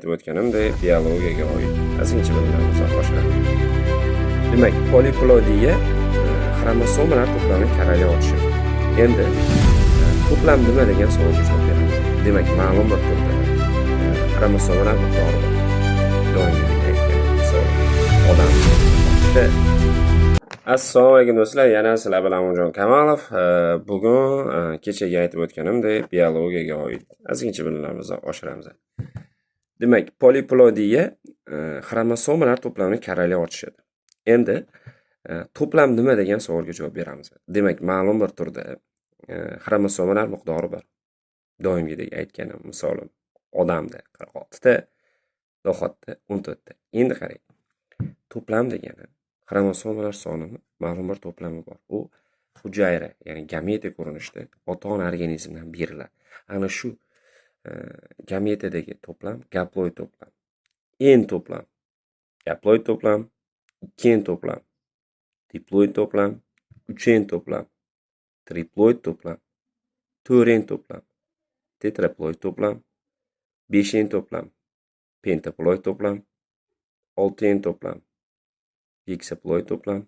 Aytib o'tganimdek, biologiyaga oid ozgincha bilimlarimizni oshiradi. Demak, poliploidiya xromosomalar to'plami karali ortishi. Endi to'plam nima degan savolga javob beramiz. Demak, ma'lum bir turda xromosomalar miqdori bor. Doimgidek aytgan misol, odam oltita. Assalomu alaykum, do'stlar, yana sizlar bilan Omonjon Kamalov. Bugun kechagi aytib o'tganimdek, biologiyaga oid ozgincha bilimlarimizni oshiramiz. Demak, poliploidiya xromosomalar to'plami karali ortishadi. Endi to'plam nima degan savolga javob beramiz. Demak, ma'lum bir turda xromosomalar miqdori bor. Doimgidek aytganim misolim, odamda 46 ta, no'xatda 14 ta. Endi qarang, to'plam degani xromosomalar sonini ma'lum bir to'plami bor. U hujayra, ya'ni gameta ko'rinishida ota-ona organizmdan beriladi. Ana shu gametadagi to'plam gaploid to'plam. N to'plam, gaploid to'plam, 2 N to'plam, diploid to'plam, 3 N to'plam, triploid to'plam, 4 N to'plam, tetraploid to'plam, 5 N to'plam, pentaploid to'plam, 6 N to'plam, geksaploid to'plam.